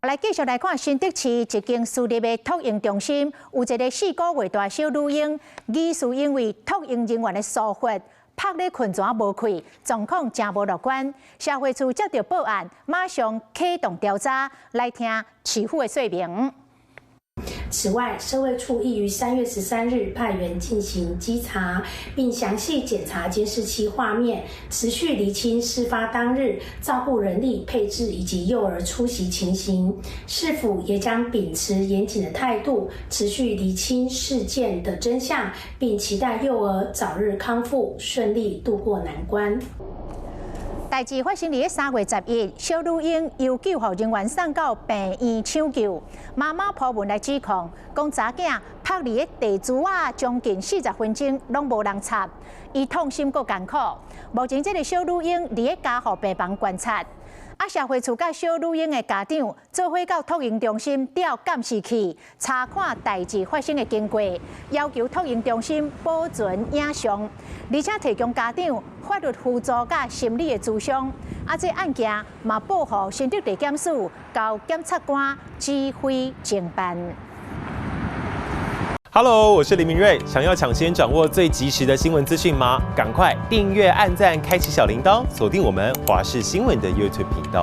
來繼續來看新竹市一間私立的托嬰中心，有一個4個月大小女嬰，疑似因為托嬰人員的疏忽，曝咧睏泉無氣，狀況誠無樂觀。社會處接到報案，馬上啟動調查，來聽市府的說明。此外，社會處亦於3月13日派員進行稽查，並詳細檢查監視器畫面，持續釐清事發當日照護人力配置以及幼兒出席情形。市府也將秉持嚴謹的態度，持續釐清事件的真相，並期待幼兒早日康復，順利度過難關。代誌發生佇3月11，小女嬰由救護人員送到病院搶救，媽媽 po 文來指控，講查囝曝佇咧地櫥仔將近40分鐘，攏無人插，伊痛心閣艱苦。目前這个小女嬰佇咧加護病房觀察。啊，社會處佮小女嬰的家長做伙到托嬰中心調監視器，查看代誌發生的經過，要求托嬰中心保存影像，而且提供家長法律輔助佮心理的諮商。啊，這案件嘛報予新竹地檢署，交檢察官指揮偵辦。 Hello，我是林明瑞。想要搶先掌握最及時的新聞資訊嗎？趕快訂閱、按讚、開啟小鈴鐺，鎖定我們華視新聞的 YouTube 頻道。